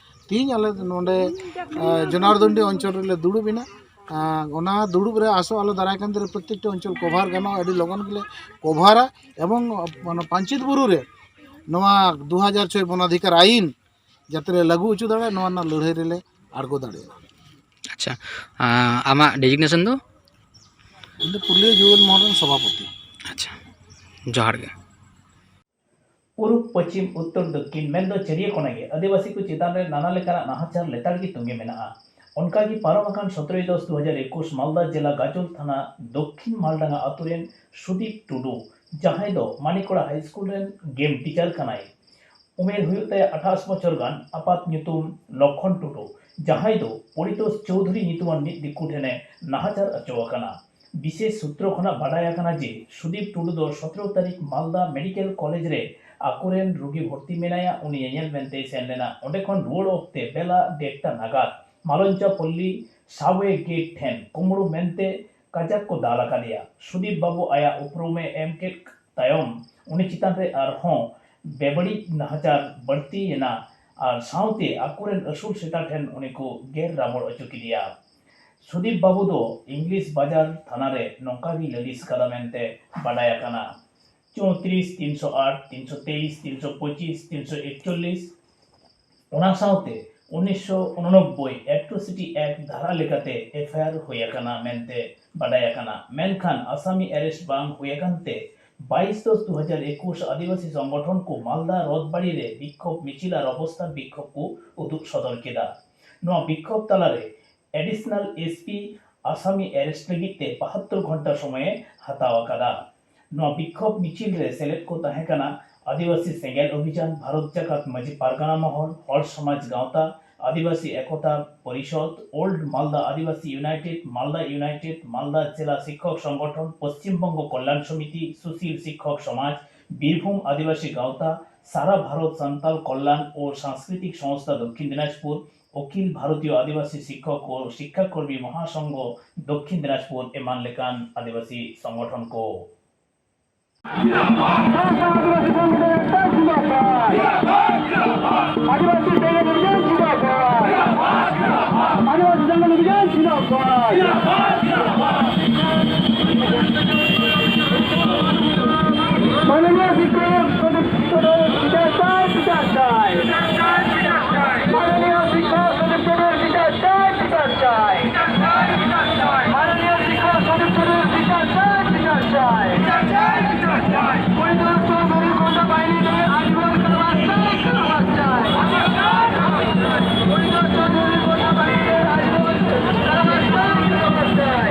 ᱛᱮᱦᱮᱧ ᱟᱞᱮ ᱱᱚᱰᱮ, ᱟᱸ, ᱡᱚᱱᱟᱨᱫᱚᱱᱰᱤ ᱚᱧᱪᱚᱞ ᱨᱮᱞᱮ ᱫᱩᱲᱩᱵ ᱮᱱᱟ᱾ ᱟᱸ, ᱚᱱᱟ ᱫᱩᱲᱩᱵ ᱨᱮ ᱟᱥᱚᱜ ᱟᱞᱮ ᱫᱟᱨᱟᱭ ᱠᱟᱱ ᱫᱤᱱ ᱨᱮ ᱯᱨᱚᱛᱛᱮᱠᱴᱤ ᱚᱧᱪᱚᱞ ᱠᱚᱵᱷᱟᱨ ᱜᱟᱱᱚᱜᱼᱟ, ᱟᱹᱰᱤ ᱞᱚᱜᱚᱱ ᱜᱮᱞᱮ ᱠᱚᱵᱷᱟᱨᱟ᱾ ᱮᱵᱚᱝ ᱚᱱᱟ ᱯᱟᱧᱪᱮᱛ ᱵᱩᱨᱩ ᱨᱮ ᱱᱚᱣᱟ ᱫᱩ ᱦᱟᱡᱟᱨ ᱪᱷᱚᱭ ᱵᱚᱱᱟᱫᱷᱤᱠᱟᱨ ᱟᱭᱤᱱ ᱡᱟᱛᱮ ᱞᱮ ᱞᱟᱹᱜᱩ ᱦᱚᱪᱚ ᱫᱟᱲᱮᱭᱟᱜ, ᱱᱚᱣᱟ ᱨᱮᱱᱟᱜ ᱞᱟᱹᱲᱦᱟᱹᱭ ᱨᱮᱞᱮ ᱟᱬᱜᱚ ᱫᱟᱲᱮᱭᱟᱜᱼᱟ᱾ ᱟᱪᱪᱷᱟ, ᱟᱸ, ᱟᱢᱟᱜ ᱰᱮᱡᱤᱜᱱᱮᱥᱚᱱ ᱫᱚ? ᱤᱧ ᱫᱚ ᱯᱩᱨᱩᱞᱤᱭᱟᱹ ᱡᱩᱣᱟᱹᱱ ᱢᱚᱦᱚᱞ ᱨᱮᱱ ᱥᱚᱵᱷᱟᱯᱚᱛᱤ᱾ ᱟᱪᱪᱷᱟ, ᱡᱚᱦᱟᱨ ᱜᱮ᱾ ᱯᱩᱨᱩᱵ, ᱯᱚᱪᱷᱤᱢ, ᱩᱛᱛᱚᱨ, ᱫᱚᱠᱠᱷᱤᱱ ᱢᱮᱱᱫᱚ ᱪᱟᱹᱨᱤᱭᱟᱹ ᱠᱚᱱᱟ ᱜᱮ ᱟᱹᱫᱤᱵᱟᱹᱥᱤ ᱠᱚ ᱪᱮᱛᱟᱱ ᱨᱮ ᱱᱟᱱᱟ ᱞᱮᱠᱟᱱᱟᱜ ᱱᱟᱦᱟᱪᱟᱨ ᱞᱮᱛᱟᱲ ᱜᱮ ᱛᱚᱸᱜᱮ ᱢᱮᱱᱟᱜᱼᱟ᱾ ᱚᱱᱠᱟ ᱜᱮ ᱯᱟᱨᱚᱢ ᱟᱠᱟᱱ ᱥᱚᱛᱨᱚᱭ ᱫᱚᱥ ᱫᱩ ᱦᱟᱡᱟᱨ ᱮᱠᱩᱥ ᱢᱟᱞᱫᱟ ᱡᱮᱞᱟ ᱜᱟᱡᱚᱞ ᱛᱷᱟᱱᱟ ᱫᱚᱠᱠᱷᱤᱱ ᱢᱟᱞᱰᱟᱝᱜᱟ ᱟᱛᱳ ᱨᱮᱱ ᱥᱩᱫᱤᱯ ᱴᱩᱰᱩ, ᱡᱟᱦᱟᱸᱭ ᱫᱚ ᱢᱟᱱᱤᱠᱚᱲᱟ ᱦᱟᱭ ᱥᱠᱩᱞ ᱨᱮᱱ ᱜᱮᱢ ᱴᱤᱪᱟᱨ ᱠᱟᱱᱟᱭ, ᱩᱢᱮᱨ ᱦᱩᱭᱩᱜ ᱛᱟᱭᱟ ᱟᱴᱷᱟᱥ ᱵᱚᱪᱷᱚᱨ ᱜᱟᱱ, ᱟᱯᱟᱛ ᱧᱩᱛᱩᱢ ᱞᱚᱠᱠᱷᱚᱱ ᱴᱩᱰᱩ, ᱡᱟᱦᱟᱸᱭ ᱫᱚ ᱯᱚᱨᱤᱛᱳᱥ ᱪᱳᱣᱫᱷᱩᱨᱤ ᱧᱩᱛᱩᱢᱟᱱ ᱢᱤᱫ ᱫᱤᱠᱩ ᱴᱷᱮᱱᱮ ᱱᱟᱦᱟᱪᱟᱨ ᱦᱚᱪᱚ ᱟᱠᱟᱱᱟ᱾ ᱵᱤᱥᱮᱥ ᱥᱩᱛᱨᱚ ᱠᱷᱚᱱᱟᱜ ᱵᱟᱰᱟᱭ ᱟᱠᱟᱱᱟ ᱡᱮ ᱥᱩᱫᱤᱯ ᱴᱩᱰᱩ ᱫᱚ ᱥᱚᱛᱨᱚ ᱛᱟᱹᱨᱤᱠᱷ ᱢᱟᱞᱫᱟ ᱢᱮᱰᱤᱠᱮᱞ ᱠᱚᱞᱮᱡᱽ ᱨᱮ ᱟᱠᱚᱨᱮᱱ ᱨᱩᱜᱤ ᱵᱷᱚᱨᱛᱤ ᱢᱮᱱᱟᱭᱟ, ᱩᱱᱤ ᱧᱮᱧᱮᱞ ᱢᱮᱱᱛᱮᱭ ᱥᱮᱱ ᱞᱮᱱᱟ᱾ ᱚᱸᱰᱮ ᱠᱷᱚᱱ ᱨᱩᱣᱟᱹᱲ ᱚᱠᱛᱮ ᱵᱮᱞᱟ ᱰᱮᱴᱴᱟ ᱱᱟᱜᱟᱫ ᱢᱟᱞᱚᱧᱪᱟ ᱯᱚᱞᱞᱤ ᱥᱟᱵᱣᱮ ᱜᱮᱴ ᱴᱷᱮᱱ ᱠᱩᱢᱵᱽᱲᱩ ᱢᱮᱱᱛᱮ ᱠᱟᱡᱟᱠ ᱠᱚ ᱫᱟᱞ ᱟᱠᱟᱫᱮᱭᱟ᱾ ᱥᱩᱫᱤᱯ ᱵᱟᱹᱵᱩ ᱟᱭᱟᱜ ᱩᱯᱨᱩᱢᱮ ᱮᱢ ᱠᱮᱫ ᱛᱟᱭᱚᱢ ᱩᱱᱤ ᱪᱮᱛᱟᱱ ᱨᱮ ᱟᱨᱦᱚᱸ ᱵᱮᱵᱟᱹᱲᱤᱡ ᱱᱟᱦᱟᱪᱟᱨ ᱵᱟᱹᱲᱛᱤᱭᱮᱱᱟ ᱟᱨ ᱥᱟᱶᱛᱮ ᱟᱠᱚᱨᱮᱱ ᱟᱹᱥᱩᱞ ᱥᱮᱛᱟ ᱴᱷᱮᱱ ᱩᱱᱤ ᱠᱚ ᱜᱮᱨ ᱨᱟᱵᱚᱲ ᱦᱚᱪᱚ ᱠᱮᱫᱮᱭᱟ᱾ ᱥᱩᱫᱤᱯ ᱵᱟᱹᱵᱩ ᱫᱚ ᱤᱝᱞᱤᱥ ᱵᱟᱡᱟᱨ ᱛᱷᱟᱱᱟ ᱨᱮ ᱱᱚᱝᱠᱟ ᱜᱮ ᱞᱟᱹᱞᱤᱥ ᱠᱟᱫᱟ ᱢᱮᱱᱛᱮ ᱵᱟᱰᱟᱭ ᱟᱠᱟᱱᱟ᱾ ᱪᱳᱭᱛᱨᱤᱥ, ᱛᱤᱱᱥᱚ ᱟᱴ, ᱛᱤᱱᱥᱚ ᱛᱮᱭᱤᱥ, ᱛᱤᱱᱥᱚ ᱯᱚᱸᱪᱤᱥ, ᱛᱤᱱᱥᱚ ᱮᱠᱪᱚᱞᱞᱤᱥ, ᱚᱱᱟ ᱥᱟᱶᱛᱮ ᱩᱱᱤᱥᱥᱚ ᱩᱱᱚᱱᱚᱵᱵᱳᱭ Atrocity Act ᱫᱷᱟᱨᱟ ᱞᱮᱠᱟᱛᱮ ᱮᱯᱷ ᱟᱭ ᱟᱨ ᱦᱩᱭ ᱟᱠᱟᱱᱟ ᱢᱮᱱᱛᱮ ᱵᱟᱰᱟᱭ ᱟᱠᱟᱱᱟ, ᱢᱮᱱᱠᱷᱟᱱ ᱟᱥᱟᱢᱤ arrest ᱵᱟᱝ ᱦᱩᱭ ᱟᱠᱟᱱ ᱛᱮ ᱵᱟᱭᱤᱥ ᱫᱚᱥ ᱫᱩ ᱦᱟᱡᱟᱨ ᱮᱠᱩᱥ ᱟᱹᱫᱤᱵᱟᱹᱥᱤ ᱥᱚᱝᱜᱚᱴᱷᱚᱱ ᱠᱚ ᱢᱟᱞᱫᱟ ᱨᱚᱛᱷ ᱵᱟᱲᱤ ᱨᱮ ᱵᱤᱠᱠᱷᱳᱵ ᱢᱤᱪᱷᱤᱞ ᱟᱨ ᱚᱵᱚᱥᱛᱷᱟ ᱵᱤᱠᱠᱷᱳᱵ ᱠᱚ ᱩᱫᱩᱜ ᱥᱚᱫᱚᱨ ᱠᱮᱫᱟ᱾ ᱱᱚᱣᱟ ᱵᱤᱠᱠᱷᱳᱵ ᱛᱟᱞᱟᱨᱮ additional S P ᱟᱥᱟᱢᱤ ᱮᱨᱮᱥᱴ ᱞᱟᱹᱜᱤᱫ ᱛᱮ ᱵᱟᱦᱟᱛᱛᱳᱨ ᱜᱷᱚᱱᱴᱟ ᱥᱚᱢᱚᱭᱮ ᱦᱟᱛᱟᱣ ᱟᱠᱟᱫᱟ᱾ ᱱᱚᱣᱟ ᱵᱤᱠᱠᱷᱳᱵ ᱢᱤᱪᱷᱤᱞ ᱨᱮ ᱥᱮᱞᱮᱫ ᱠᱚ ᱛᱟᱦᱮᱸ ᱠᱟᱱᱟ ᱟᱹᱫᱤᱵᱟᱹᱥᱤ ᱥᱮᱸᱜᱮᱞ ᱚᱵᱷᱤᱡᱟᱱ, ᱵᱷᱟᱨᱚᱛ ᱡᱟᱠᱟᱛ ᱢᱟᱹᱡᱷᱤ ᱯᱟᱨᱜᱟᱱᱟ ᱢᱚᱦᱚᱞ, ᱦᱚᱲ ᱥᱚᱢᱟᱡᱽ ᱜᱟᱶᱛᱟ, ᱟᱹᱫᱤᱵᱟᱹᱥᱤ ᱮᱠᱚᱛᱟ ᱯᱚᱨᱤᱥᱚᱫᱽ, ᱳᱞᱰ ᱢᱟᱞᱫᱟ ᱟᱹᱫᱤᱵᱟᱹᱥᱤ ᱤᱭᱩᱱᱟᱭᱴᱮᱰ, ᱢᱟᱞᱫᱟ ᱤᱭᱩᱱᱟᱭᱴᱮᱰ, ᱢᱟᱞᱫᱟ ᱡᱮᱞᱟ ᱥᱤᱠᱠᱷᱚᱠ ᱥᱚᱝᱜᱚᱴᱷᱚᱱ, ᱯᱚᱥᱪᱤᱢ ᱵᱚᱝᱜᱚ ᱠᱚᱞᱭᱟᱱ ᱥᱚᱢᱤᱛᱤ, ᱥᱩᱥᱤᱞ ᱥᱤᱠᱠᱷᱚᱠ ᱥᱚᱢᱟᱡᱽ, ᱵᱤᱨᱵᱷᱩᱢ ᱟᱹᱫᱤᱵᱟᱹᱥᱤ ᱜᱟᱶᱛᱟ, ᱥᱟᱨᱟ ᱵᱷᱟᱨᱚᱛ ᱥᱟᱱᱛᱟᱞ ᱠᱚᱞᱭᱟᱱ ᱳ ᱥᱟᱝᱥᱠᱨᱤᱛᱤᱠ ᱥᱚᱝᱥᱛᱷᱟ ᱫᱚᱠᱠᱷᱤᱱ ᱫᱤᱱᱟᱡᱽᱯᱩᱨ, ᱚᱠᱷᱤᱞ ᱵᱷᱟᱨᱚᱛᱤᱭᱚ ᱟᱹᱫᱤᱵᱟᱹᱥᱤ ᱥᱤᱠᱠᱷᱚᱠ ᱳ ᱥᱤᱠᱠᱷᱟᱠᱚᱨᱢᱤ ᱢᱚᱦᱟᱥᱚᱝᱜᱷᱚ ᱫᱚᱠᱠᱷᱤᱱ ᱫᱤᱱᱟᱡᱽᱯᱩᱨ ᱮᱢᱟᱱ ᱞᱮᱠᱟᱱ ᱟᱹᱫᱤᱵᱟᱹᱥᱤ ᱥᱚᱝᱜᱚᱴᱷᱚᱱ ᱠᱚ᱾ মাননীয় শিক্ষক প্রদীপ টুডুর বিচার চাই, বিচার চাই। মাননীয় শিক্ষক প্রদীপ টুডুর বিচার চাই, বিচার চাই। মাননীয় শিক্ষক প্রদীপ টুডুর বিচার চাই, বিচার চাই। পরিদর্শন গরিব বাহিনীকে আজীবন কারাবাস চাই, কারাবাস চাই। পরিদর্শন গরিব বাহিনীকে আজীবন কারাবাস চাই, কারাবাস চাই।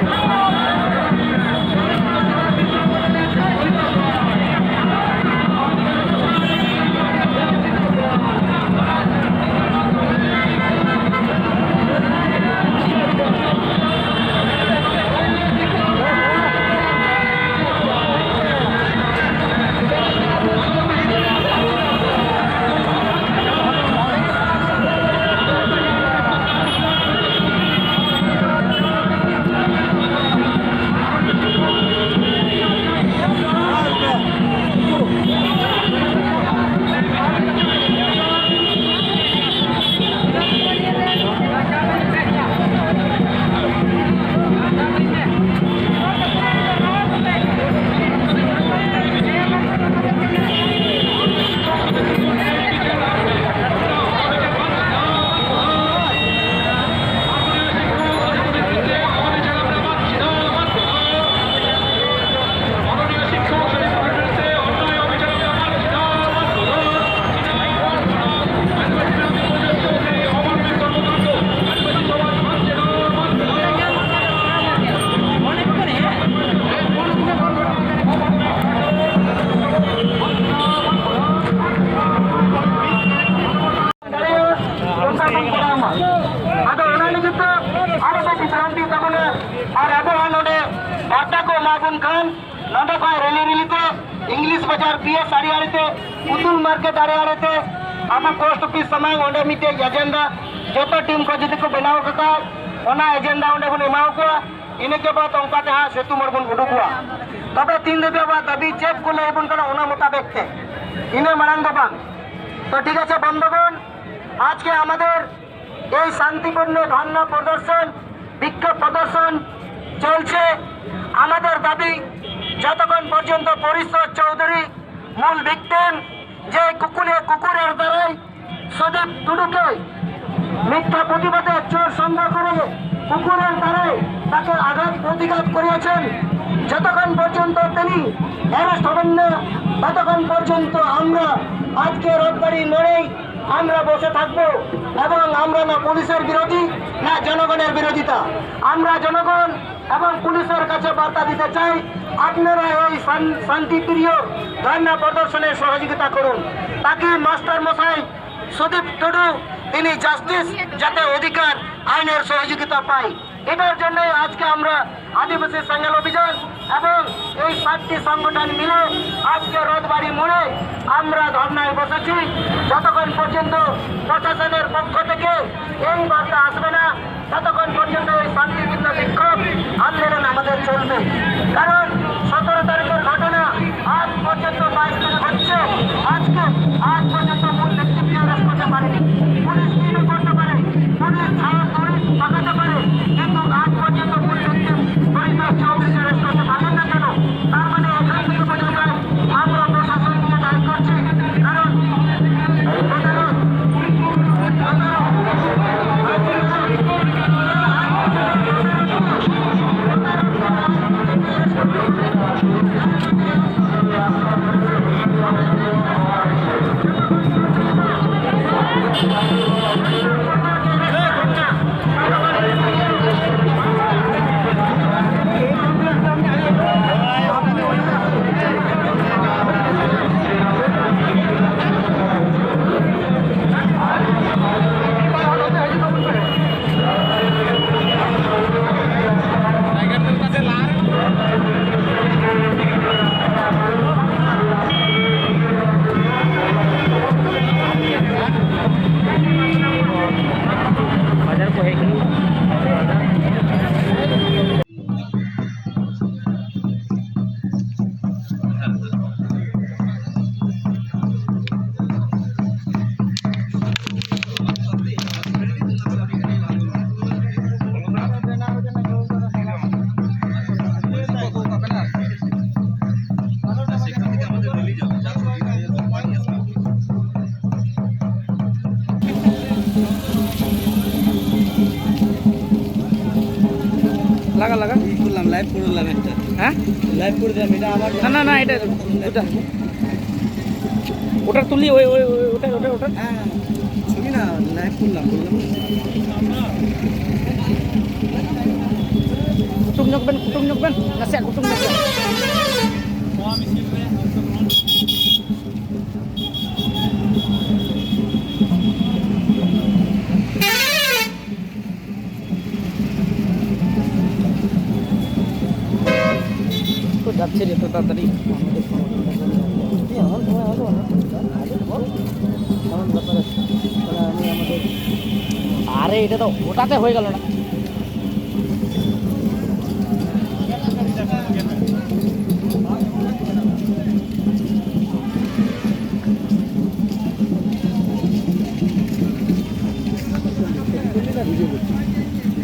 ᱟᱨ ᱯᱤ ᱮᱥ ᱟᱲᱮ ᱟᱲᱮᱛᱮ, ᱩᱛᱩᱞ ᱢᱟᱨᱠᱮᱴ ᱟᱲᱮ ᱟᱲᱮᱛᱮ ᱟᱵᱚ ᱯᱳᱥᱴ ᱚᱯᱷᱤᱥ ᱥᱟᱢᱟᱝ ᱚᱸᱰᱮ ᱢᱤᱫᱴᱮᱡ ᱮᱡᱮᱱᱰᱟ, ᱡᱚᱛᱚ ᱴᱤᱢ ᱠᱚ ᱡᱩᱫᱤ ᱠᱚ ᱵᱮᱱᱟᱣ ᱟᱠᱟᱫ, ᱚᱱᱟ ᱮᱡᱮᱱᱰᱟ ᱚᱸᱰᱮ ᱵᱚᱱ ᱮᱢᱟ ᱠᱚᱣᱟ᱾ ᱤᱱᱟᱹ ᱠᱮ ᱵᱟᱫ ᱚᱱᱠᱟ ᱛᱮ ᱦᱟᱸᱜ ᱥᱮᱛᱩ ᱢᱳᱲ ᱵᱚᱱ ᱩᱰᱩᱠᱚᱜᱼᱟ᱾ ᱛᱚᱵᱮ ᱛᱤᱱ ᱫᱷᱟᱹᱵᱤᱡ ᱟᱵᱚᱣᱟᱜ ᱫᱟᱹᱵᱤ ᱪᱮᱫ ᱠᱚ ᱞᱟᱹᱭ ᱟᱵᱚᱱ ᱠᱟᱱᱟ ᱚᱱᱟ ᱢᱚᱛᱟᱵᱮᱠ ᱛᱮ, ᱤᱱᱟᱹ ᱢᱟᱲᱟᱝ ᱫᱚ ᱵᱟᱝ᱾ ᱛᱚ ᱴᱷᱤᱠ ᱟᱪᱷᱮ ᱵᱚᱱᱫᱷᱩᱜᱚᱱ, আজকে আমাদের এই শান্তিপূর্ণ ধর্ণা প্রদর্শন, বিক্ষোভ প্রদর্শন চলছে। আমাদের দাবি, যতক্ষণ পর্যন্ত পরিষদ চৌধুরী মূল ভিকটিম, যে কুকুরে, কুকুরের দ্বারাই সুদীপ টুডুকে মিথ্যা প্রতিবাদে চোর সন্দেহ করে কুকুরের দ্বারাই তাকে আঘাত প্রতিঘাত করিয়েছেন, যতক্ষণ পর্যন্ত তিনি অ্যারেস্ট হবেন না, ততক্ষণ পর্যন্ত আমরা আজকে রথবাড়ি মোড়েই আমরা বসে থাকব এবং আমরা না পুলিশের বিরোধী, না জনগণের বিরোধিতা। আমরা জনগণ এবং পুলিশের কাছে বার্তা দিতে চাই, আপনারা এই শান- শান্তিপ্রিয় ধর্ণা প্রদর্শনে সহযোগিতা করুন, তাকে মাস্টার মশাই সুদীপ টুডু তিনি জাস্টিস, যাতে অধিকার, আইনের সহযোগিতা পায়। এটার জন্য আজকে আমরা আদিবাসী সেঙ্গেল অভিযান এবং এই সাতটি সংগঠন মিলে আজকে রথবাড়ি মোড়ে আমরা ধর্ণায় বসেছি। যতক্ষণ পর্যন্ত প্রশাসনের পক্ষ থেকে এই বার্তা আসবে না, ততক্ষণ পর্যন্ত এই শান্তিপূর্ণ বিক্ষোভ আন্দোলন আমাদের চলবে। কারণ সতেরো তারিখের ঘটনা আজ পর্যন্ত বাইশ তারিখ হচ্ছে, আজকে আজ পর্যন্ত মূল ভিকটিমকে অ্যারেস্ট করতে পারেনি। পুলিশ কি না করতে পারে, পুলিশ ছাড়া দড়ি পাকাতে পারে, কিন্তু আজ পর্যন্ত মূল ভিকটিম পরিতোষ চৌধুরীকে অ্যারেস্ট করতে পারলেন না কেন? তার মানে এখান থেকে বোঝা যায় আমরা প্রশাসনকে দায়ী করছি। কারণ প্রতারক, প্রতারক, লাগা। ই করলাম, লাইভ করলাম একটা। হ্যাঁ? লাইভ করে দিলাম, এটা আবার না, না, না, এটা দুটা। ওটা তুলি, ওই, ওই, ওই, ওটা, ওটা, ওটা। হ্যাঁ, ছবি না, লাইভ করলাম, বললাম। কুটুম ᱧᱚᱜ ᱵᱮᱱ, ᱠᱩᱴᱩᱢ ᱧᱚᱜ ᱵᱮᱱ, ᱱᱟᱥᱮᱭᱟᱜ ᱠᱩᱴᱩᱢ ᱧᱚᱜ ᱵᱮᱱ᱾ তো যাচ্ছে রে, তো তাড়াতাড়ি। এমন সময় হলো না। আরে বল, এমন ব্যাপার আছে। তাহলে আমি আমাদের আরে, এটা তো ওটাতে হয়ে গেল না।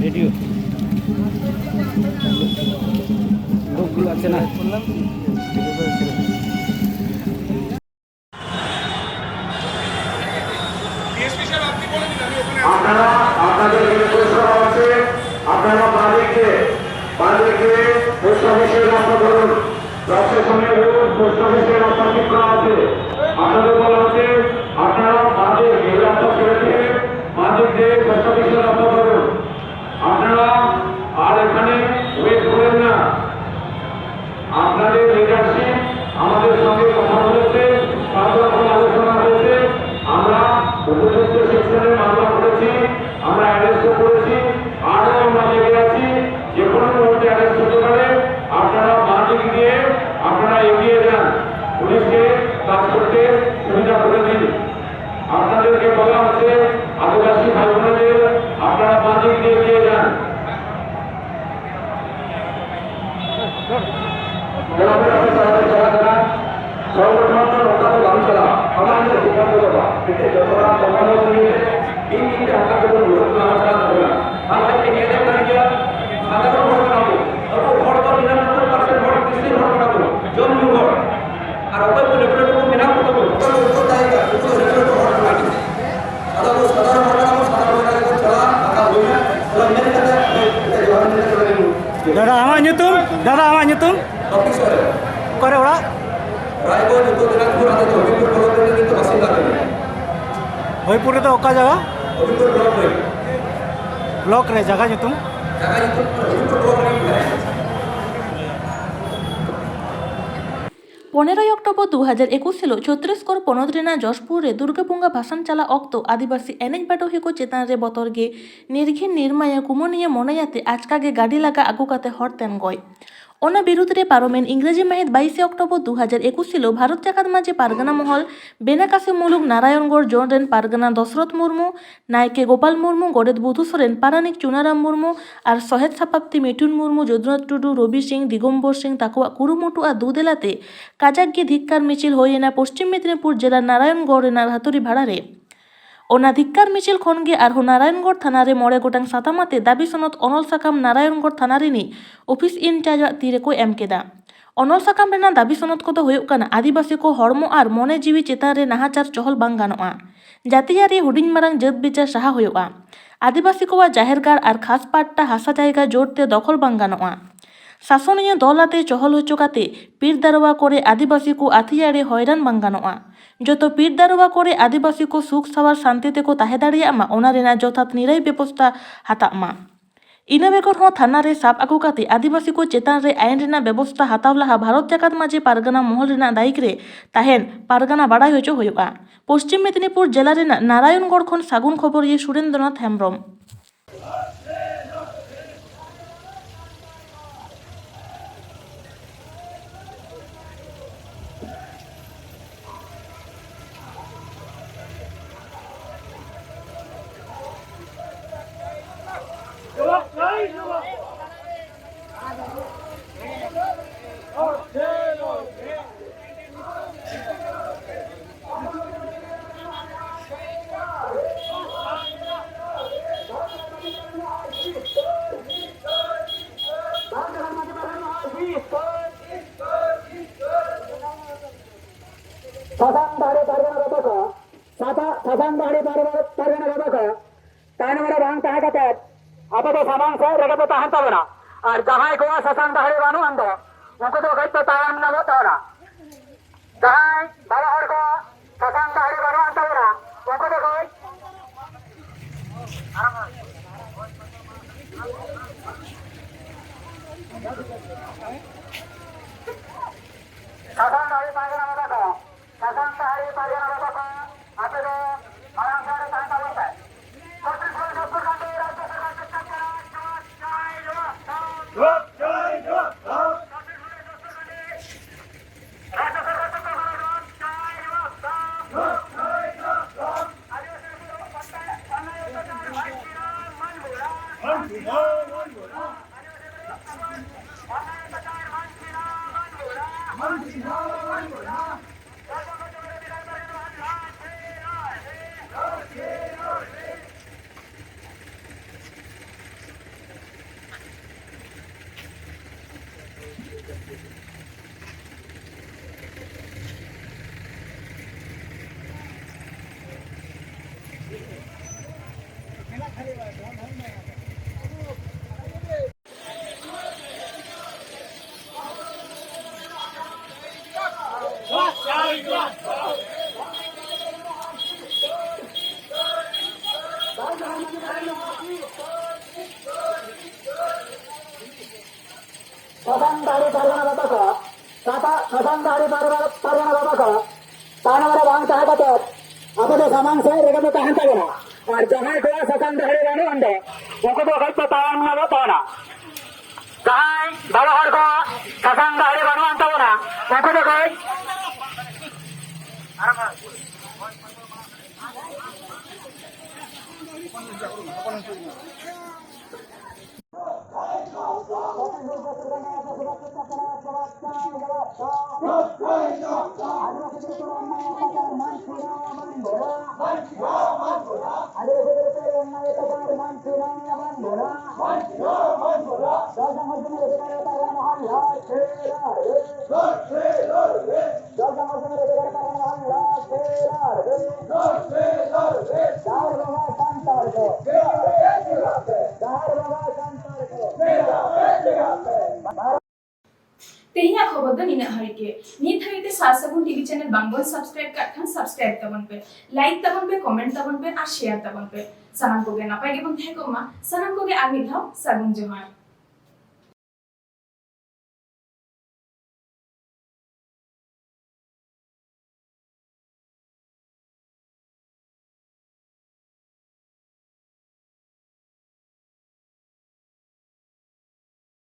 ভিডিও। লোকগুলো আছে না? আপনারা, আপনাদের যে পরিষেবা আছে, আপনারা বাড়িতে, বাড়িতে পোস্ট অফিসের রাস্তা ধরুন, প্রশাসনের রুল পোস্ট অফিসের রাস্তা ঠিক করা আছে। আপনাদের বলা হচ্ছে, আপনারা বাড়ির এই রাস্তা ছেড়ে দিয়ে বাড়িতে পোস্ট অফিসের রাস্তা ধরুন। আপনারা আর এখানে ওয়েট করেন না। আপনাদের লিডারশিপ আমাদের সঙ্গে কথা বলেছে, তারপর আলোচনা হয়েছে। আমরা উপযুক্ত সেকশনে মামলা করেছি, আমরা অ্যারেস্টও করেছি, আরও আমরা লেগে আছি। যে কোনো মুহূর্তে অ্যারেস্ট হতে পারে। আপনারা বাঁ দিক দিয়ে আপনারা এগিয়ে যান, পুলিশকে কাজ করতে সুবিধা করে দিন। আপনাদেরকে বলা হচ্ছে, আদিবাসী ভাই বোনেদের আপনারা বাঁ দিক দিয়ে এগিয়ে যান। ᱥᱚᱝᱜᱚᱴᱷᱚᱱ ᱫᱚ ᱱᱚᱝᱠᱟ ᱫᱚ ᱵᱟᱝ ᱪᱟᱞᱟᱜᱼᱟ᱾ ᱟᱢᱟᱜ ᱫᱚ ᱥᱤᱫᱽᱫᱷᱟᱱᱛᱚ ᱫᱚ ᱵᱟᱝ᱾ ᱢᱤᱫᱴᱮᱡ ᱡᱚᱛᱚ ᱦᱚᱲᱟᱜ ᱢᱚᱛᱟᱢᱚᱛ ᱱᱤᱭᱮ ᱤᱧ ᱤᱧ ᱛᱮ ᱦᱟᱛᱟᱣ ᱠᱟᱛᱮ ᱫᱩᱲᱩᱵ ᱠᱟᱱᱟ, ᱪᱟᱞᱟᱜ ᱛᱟᱵᱚᱱᱟ᱾ ᱟᱢ ᱦᱚᱭᱛᱳ ᱧᱮᱞᱮᱫ ᱠᱟᱱ ᱜᱮᱭᱟ, ᱥᱟᱫᱷᱟᱨᱚᱱ ᱦᱚᱲ ᱠᱟᱱᱟ ᱵᱚᱱ᱾ ᱟᱵᱚ ᱦᱚᱲ ᱫᱚ ᱱᱤᱨᱟᱱᱚᱵᱵᱳᱭ ᱯᱟᱨᱥᱮᱱᱴ ᱦᱚᱲ ᱠᱨᱤᱥᱴᱤᱭᱟᱱ ᱦᱚᱲ ᱠᱟᱱᱟ ᱵᱚᱱ, ᱡᱚᱢ ᱧᱩ ᱦᱚᱲ᱾ ᱟᱨ ᱚᱠᱚᱭ ᱠᱚ ᱞᱟᱹᱴᱩ ᱞᱟᱹᱴᱩ ᱠᱚ ᱢᱮᱱᱟᱜ ᱠᱚ ᱛᱟᱵᱚᱱ, ᱚᱠᱚᱭ ᱠᱚ ᱩᱱᱠᱩ ᱛᱟᱦᱮᱸ ᱠᱟᱱᱟ, ᱩᱱᱠᱩ ᱫᱚ ᱞᱟᱹᱴᱩ ᱞᱟᱹᱴᱩ ᱦᱚᱲ ᱠᱟᱱᱟ ᱠᱚ᱾ ᱟᱫᱚ ᱟᱵᱚ ᱥᱟᱫᱷᱟᱨᱚᱱ ᱦᱚᱲ ᱠᱟᱱᱟ ᱵᱚᱱ, ᱥᱟᱫᱷᱟᱨᱚᱱ ᱦᱚᱲ ᱠᱟᱱᱟ ᱵᱚᱱ, ᱪᱟᱞᱟᱜ ᱠᱟᱛᱷᱟ ᱦᱩᱭᱱᱟ᱾ ᱟᱫᱚ ᱢᱮᱱ ᱠᱟᱛᱮ ᱟᱯᱮ ᱡᱚᱦᱟᱨ ᱢᱮᱱ ᱠᱟᱛᱮ ᱵᱟᱹᱜᱤ ᱦᱩᱭᱩᱜᱼᱟ᱾ ᱫᱟᱫᱟ, ᱟᱢᱟᱜ ᱧᱩᱛᱩᱢ? ᱚᱠᱟᱨᱮ ᱚᱲᱟᱜ? ᱦᱚᱨᱤᱯᱩᱨ ᱨᱮᱫᱚ ᱚᱠᱟ ᱡᱟᱭᱜᱟ? ᱵᱞᱚᱠ ᱨᱮ ᱡᱟᱭᱜᱟ ᱧᱩᱛᱩᱢ? ᱯᱚᱱᱮᱨᱚᱭ ᱚᱠᱴᱳᱵᱚᱨ ᱫᱩ ᱦᱟᱡᱟᱨ ᱮᱠᱩᱥ ᱦᱤᱞᱳᱜ ᱪᱷᱚᱛᱨᱤᱥᱜᱚᱲ ᱯᱚᱱᱚᱛ ᱨᱮᱱᱟᱜ ᱡᱚᱥᱯᱩᱨ ᱨᱮ ᱫᱩᱨᱜᱟᱹ ᱵᱚᱸᱜᱟ ᱵᱷᱟᱥᱟᱱ ᱪᱟᱞᱟᱜ ᱚᱠᱛᱚ ᱟᱹᱫᱤᱵᱟᱹᱥᱤ ᱮᱱᱮᱡ ᱵᱟᱰᱚᱦᱤ ᱠᱚ ᱪᱮᱛᱟᱱ ᱨᱮ ᱵᱚᱛᱚᱨ ᱜᱮ ᱱᱤᱨᱜᱷᱤᱱ ᱱᱤᱨᱢᱟᱭᱟ ᱠᱩᱢᱟᱹᱱᱤᱭᱟᱹ ᱢᱚᱱᱮᱭᱟᱛᱮ ᱟᱪᱠᱟ ᱜᱮ ᱜᱟᱹᱰᱤ ᱞᱟᱜᱟ ᱟᱹᱜᱩ ᱠᱟᱛᱮ ᱦᱚᱲ ᱛᱮᱱ ᱜᱚᱡ᱾ ᱚᱱᱟ ᱵᱤᱨᱩᱫᱽ ᱨᱮ ᱯᱟᱨᱚᱢᱮᱱ ᱤᱝᱨᱮᱡᱤ ᱢᱟᱹᱦᱤᱛ ᱵᱟᱭᱤᱥᱮ ᱚᱠᱴᱳᱵᱚᱨ ᱫᱩ ᱦᱟᱡᱟᱨ ᱮᱠᱩᱥ ᱦᱤᱞᱳᱜ ᱵᱷᱟᱨᱚᱛ ᱡᱟᱠᱟᱛ ᱢᱟᱹᱡᱷᱤ ᱯᱟᱨᱜᱟᱱᱟ ᱢᱚᱦᱚᱞ ᱵᱮᱱᱟᱠᱟᱥᱤ ᱢᱩᱞᱩᱠ ᱱᱟᱨᱟᱭᱚᱱᱜᱚᱲ ᱡᱳᱱ ᱨᱮᱱ ᱯᱟᱨᱜᱟᱱᱟ ᱫᱚᱥᱨᱚᱛᱷ ᱢᱩᱨᱢᱩ, ᱱᱟᱭᱠᱮ ᱜᱳᱯᱟᱞ ᱢᱩᱨᱢᱩ, ᱜᱚᱰᱮᱛ ᱵᱩᱫᱷᱩ ᱥᱚᱨᱮᱱ, ᱯᱟᱨᱟᱱᱤᱠ ᱪᱩᱱᱟᱨᱟᱢ ᱢᱩᱨᱢᱩ ᱟᱨ ᱥᱚᱦᱮᱛ ᱥᱟᱯᱟᱵᱛᱤ ᱢᱤᱴᱩᱱ ᱢᱩᱨᱢᱩ, ᱡᱚᱫᱩᱱᱟᱛᱷ ᱴᱩᱰᱩ, ᱨᱚᱵᱤ ᱥᱤᱝ, ᱫᱤᱜᱚᱢᱵᱚᱨ ᱥᱤᱝ ᱛᱟᱠᱚᱣᱟᱜ ᱠᱩᱨᱩᱢᱩᱴᱩ ᱟᱨ ᱫᱩ ᱫᱮᱞᱟᱛᱮ ᱠᱟᱡᱟᱠ ᱜᱮ ᱫᱷᱤᱠᱠᱟᱨ ᱢᱤᱪᱷᱤᱞ ᱦᱩᱭ ᱮᱱᱟ ᱯᱚᱥᱪᱤᱢ ᱢᱮᱫᱽᱱᱤᱯᱩᱨ ᱡᱮᱞᱟ ᱱᱟᱨᱟᱭᱚᱱᱜᱚᱲ ᱨᱮᱱᱟᱜ ᱵᱷᱟᱛᱩᱨᱤ ᱵᱷᱟᱲᱟ ᱨᱮ᱾ ᱚᱱᱟ ᱫᱷᱤᱠᱠᱟᱨ ᱢᱤᱪᱷᱤᱞ ᱠᱷᱚᱱ ᱜᱮ ᱟᱨᱦᱚᱸ ᱱᱟᱨᱟᱭᱚᱱᱜᱚᱲ ᱛᱷᱟᱱᱟ ᱨᱮ ᱢᱚᱬᱮ ᱜᱚᱴᱟᱝ ᱥᱟᱛᱟᱢ ᱟᱛᱮ ᱫᱟᱹᱵᱤ ᱥᱚᱱᱚᱛ ᱚᱱᱚᱞ ᱥᱟᱠᱟᱢ ᱱᱟᱨᱟᱭᱚᱱᱜᱚᱲ ᱛᱷᱟᱱᱟ ᱨᱤᱱᱤᱡ ᱚᱯᱷᱤᱥ ᱤᱱᱪᱟᱨᱡᱽ ᱟᱜ ᱛᱤ ᱨᱮᱠᱚ ᱮᱢ ᱠᱮᱫᱟ᱾ ᱚᱱᱚᱞ ᱥᱟᱠᱟᱢ ᱨᱮᱱᱟᱜ ᱫᱟᱹᱵᱤ ᱥᱚᱱᱚᱛ ᱠᱚᱫᱚ ᱦᱩᱭᱩᱜ ᱠᱟᱱᱟ, ᱟᱹᱫᱤᱵᱟᱹᱥᱤ ᱠᱚ ᱦᱚᱲᱢᱚ ᱟᱨ ᱢᱚᱱᱮ ᱡᱤᱣᱤ ᱪᱮᱛᱟᱱ ᱨᱮ ᱱᱟᱦᱟᱪᱟᱨ ᱪᱚᱦᱚᱞ ᱵᱟᱝ ᱜᱟᱱᱚᱜᱼᱟ, ᱡᱟᱹᱛᱤᱭᱟᱹᱨᱤ ᱦᱩᱰᱤᱧ ᱢᱟᱨᱟᱝ ᱡᱟᱹᱛ ᱵᱤᱪᱟᱹᱨ ᱥᱟᱦᱟ ᱦᱩᱭᱩᱜᱼᱟ, ᱟᱹᱫᱤᱵᱟᱹᱥᱤ ᱠᱚᱣᱟᱜ ᱡᱟᱦᱮᱨ ᱜᱟᱲ ᱟᱨ ᱠᱷᱟᱥ ᱯᱟᱴᱴᱟ ᱦᱟᱥᱟ ᱡᱟᱭᱜᱟ ᱡᱳᱨ ᱛᱮ ᱫᱚᱠᱷᱚᱞ ᱵᱟᱝ ᱜᱟᱱᱚᱜᱼᱟ, ᱥᱟᱥᱚᱱᱤᱭᱟᱹ ᱫᱚᱞ ᱟᱛᱮ ᱪᱚᱦᱚᱞ ᱦᱚᱪᱚ ᱠᱟᱛᱮ ᱯᱤᱨ ᱫᱟᱨᱣᱟ ᱠᱚᱨᱮ ᱟᱹᱫᱤᱵᱟᱹᱥᱤ ᱠᱚ ᱟᱹᱛᱷᱤᱭᱟᱹᱲᱮ ᱦᱚᱭᱨᱟᱱ ᱵᱟᱝ ᱜᱟᱱᱚᱜᱼᱟ, ᱡᱚᱛᱚ ᱯᱤᱨ ᱫᱟᱨᱣᱟ ᱠᱚᱨᱮ ᱟᱹᱫᱤᱵᱟᱹᱥᱤ ᱠᱚ ᱥᱩᱠ ᱥᱟᱶᱟᱨ ᱥᱟᱱᱛᱤ ᱛᱮᱠᱚ ᱛᱟᱦᱮᱸ ᱫᱟᱲᱮᱭᱟᱜ ᱢᱟ, ᱚᱱᱟ ᱨᱮᱱᱟᱜ ᱡᱚᱛᱷᱟᱛ ᱱᱤᱨᱟᱹᱭ ᱵᱮᱵᱚᱥᱛᱷᱟ ᱦᱟᱛᱟᱜ ᱢᱟ᱾ ᱤᱱᱟᱹ ᱵᱮᱜᱚᱨ ᱦᱚᱸ ᱛᱷᱟᱱᱟ ᱨᱮ ᱥᱟᱵ ᱟᱹᱜᱩ ᱠᱟᱛᱮ ᱟᱹᱫᱤᱵᱟᱹᱥᱤ ᱠᱚ ᱪᱮᱛᱟᱱ ᱨᱮ ᱟᱭᱤᱱ ᱨᱮᱱᱟᱜ ᱵᱮᱵᱚᱥᱛᱷᱟ ᱦᱟᱛᱟᱣ ᱞᱟᱦᱟ ᱵᱷᱟᱨᱚᱛ ᱡᱟᱠᱟᱛ ᱢᱟᱹᱡᱷᱤ ᱯᱟᱨᱜᱟᱱᱟ ᱢᱚᱦᱚᱞ ᱨᱮᱱᱟᱜ ᱫᱟᱭᱤᱠ ᱨᱮ ᱛᱟᱦᱮᱱ ᱯᱟᱨᱜᱟᱱᱟ ᱵᱟᱲᱟᱭ ᱦᱚᱪᱚ ᱦᱩᱭᱩᱜᱼᱟ᱾ ᱯᱚᱥᱪᱤᱢ ᱢᱮᱫᱽᱱᱤᱯᱩᱨ ᱡᱮᱞᱟ ᱨᱮᱱᱟᱜ ᱱᱟᱨᱟᱭᱚᱱᱜᱚᱲ ᱠᱷᱚᱱ ᱥᱟᱹᱜᱩᱱ ᱠᱷᱚᱵᱚᱨᱤᱭᱟᱹ ᱥᱩᱨᱮᱱᱫᱨᱚᱱᱟᱛᱷ ᱦᱮᱢᱵᱽᱨᱚᱢ᱾ ᱥᱟᱥᱟᱝ ᱫᱟᱲᱮ ᱯᱟᱨᱜᱟᱱᱟ ᱵᱟᱵᱟ ᱠᱚ, ᱥᱟᱥᱟ-, ᱥᱟᱥᱟᱝ ᱫᱟᱲᱮ ᱯᱟᱨᱜᱟᱱᱟ ᱵᱟᱵᱟ ᱠᱚ ᱛᱟᱭᱱᱚᱢ ᱨᱮ ᱵᱟᱝ ᱛᱟᱦᱮᱸ ᱠᱟᱛᱮ ᱟᱵᱚ ᱫᱚ ᱥᱟᱢᱟᱝ ᱥᱮᱫ ᱨᱮᱜᱮ ᱵᱚ ᱛᱟᱦᱮᱱ ᱛᱟᱵᱚᱱᱟ᱾ ᱟᱨ ᱡᱟᱦᱟᱸᱭ ᱠᱚᱣᱟᱜ ᱥᱟᱥᱟᱝ ᱫᱟᱦᱲᱤ ᱵᱟᱹᱱᱩᱜ ᱟᱱ ᱫᱚ, ᱩᱱᱠᱩ ᱫᱚ ᱠᱟᱹᱡ ᱯᱮ ᱛᱟᱭᱚᱢ ᱧᱚᱜᱚᱜ ᱛᱟᱵᱚᱱᱟ᱾ ᱡᱟᱦᱟᱸᱭ ᱵᱟᱵᱟ ᱦᱚᱲ ᱠᱚ ᱥᱟᱥᱟᱝ ᱫᱟᱦᱲᱤ ᱵᱟᱹᱱᱩᱜ ᱟᱱ ᱛᱟᱵᱚᱱᱟ, ᱩᱱᱠᱩ ᱫᱚ ᱠᱟᱹᱡ ᱥᱟᱥᱟᱝ ᱫᱟᱦᱲᱤ ᱯᱟᱭᱜᱟᱱᱟ ᱵᱟᱵᱟ ᱠᱚ, ᱥᱟᱥᱟᱝ ᱫᱟᱦᱲᱤ ᱯᱟᱭᱜᱟᱱᱟ ᱵᱟᱵᱟ ᱠᱚ, ᱟᱯᱮ ᱫᱚ ᱢᱟᱲᱟᱝ ᱥᱮᱫ ᱨᱮ ᱛᱟᱦᱮᱸ ᱛᱟᱵᱚᱱ ᱯᱮ᱾ ᱪᱷᱚᱛᱨᱤᱥᱜᱚᱲ ᱥᱚᱨᱠᱟᱨ ᱨᱟᱡᱽᱡᱚ ᱥᱚᱨᱠᱟᱨ ᱪᱮᱥᱴᱟ ᱠᱟᱱᱟ, ᱡᱚᱦᱟᱨ, ᱡᱚᱦᱟᱨ, ᱡᱚᱦᱟᱨ᱾ ᱪᱷᱚᱛᱨᱤᱥᱜᱚᱲ ᱥᱚᱨᱠᱟᱨ ᱨᱟᱡᱽᱡᱚ ᱥᱚᱨᱠᱟᱨ ᱪᱮᱥᱴᱟ ᱠᱟᱱᱟ, ᱡᱚᱦᱟᱨ, ᱡᱚᱦᱟᱨ᱾ ᱥᱟᱥᱟᱝ ᱫᱟᱦᱲᱤ ᱯᱟᱨᱜᱟᱱᱟ ᱵᱟᱵᱟ ᱠᱚ, ᱥᱟᱥᱟ-, ᱥᱟᱥᱟᱝ ᱫᱟᱦᱲᱤ ᱯᱟᱨᱜᱟᱱᱟ, ᱯᱟᱨᱜᱟᱱᱟ ᱵᱟᱵᱟ ᱠᱚ, ᱛᱟᱭᱱᱚᱢ ᱨᱮ ᱵᱟᱝ ᱛᱟᱦᱮᱸ ᱠᱟᱛᱮ ᱟᱵᱚ ᱫᱚ ᱥᱟᱢᱟᱝ ᱥᱮᱫ ᱨᱮᱜᱮ ᱵᱚ ᱛᱟᱦᱮᱱ ᱛᱟᱵᱚᱱᱟ᱾ ᱟᱨ ᱡᱟᱦᱟᱸᱭ ᱠᱚᱣᱟᱜ ᱥᱟᱥᱟᱝ ᱫᱟᱦᱲᱤ ᱵᱟᱹᱱᱩᱜ ᱟᱱ ᱫᱚ, ᱩᱱᱠᱩ ᱫᱚ ᱠᱟᱹᱡ ᱯᱮ ᱛᱟᱭᱚᱢ ᱧᱚᱜᱚᱜ ᱛᱟᱵᱚᱱᱟ᱾ ᱡᱟᱦᱟᱸᱭ ᱵᱟᱵᱟ ᱦᱚᱲ ᱠᱚ ᱥᱟᱥᱟᱝ ᱫᱟᱦᱲᱤ ᱵᱟᱹᱱᱩᱜ ᱟᱱ ᱛᱟᱵᱚᱱᱟ, ᱩᱱᱠᱩ ᱫᱚ ᱠᱟᱹᱡ ᱡᱟᱦᱮᱨ ᱵᱟᱵᱟ ᱥᱟᱱᱛᱟᱲ ᱠᱚ᱾ ᱡᱟᱦᱮᱨ ᱵᱟᱵᱟ ᱥᱟᱱᱛᱟᱲ ᱠᱚ᱾ ᱛᱮᱦᱮᱧᱟᱜ ᱠᱷᱚᱵᱚᱨ ᱫᱚ ᱱᱤᱱᱟᱹᱜ ᱦᱟᱹᱨᱤᱡ ᱜᱮ᱾ ᱱᱤᱛ ᱦᱟᱹᱨᱤᱡ ᱛᱮ ᱥᱟᱨ ᱥᱟᱹᱜᱩᱱ ᱴᱤᱵᱷᱤ ᱪᱮᱱᱮᱞ ᱵᱟᱝ ᱵᱚᱱ ᱥᱟᱵᱥᱠᱨᱟᱭᱤᱵ ᱠᱟᱜ ᱠᱷᱟᱱ ᱥᱟᱵᱥᱠᱨᱟᱭᱤᱵ ᱛᱟᱵᱚᱱ ᱯᱮ, ᱞᱟᱭᱤᱠ ᱛᱟᱵᱚᱱ ᱯᱮ, ᱠᱚᱢᱮᱱᱴ ᱛᱟᱵᱚᱱ ᱯᱮ ᱟᱨ ᱥᱮᱭᱟᱨ ᱛᱟᱵᱚᱱ ᱯᱮ᱾ ᱥᱟᱱᱟᱢ ᱠᱚᱜᱮ ᱱᱟᱯᱟᱭ ᱜᱮᱵᱚᱱ ᱛᱟᱦᱮᱸ ᱠᱚᱜ ᱢᱟ᱾ ᱥᱟᱱᱟᱢ ᱠᱚᱜᱮ ᱟᱨ ᱢᱤᱫ ᱫᱷᱟᱣ ᱥᱟᱹᱜᱩᱱ ᱡᱚᱦᱟᱨ᱾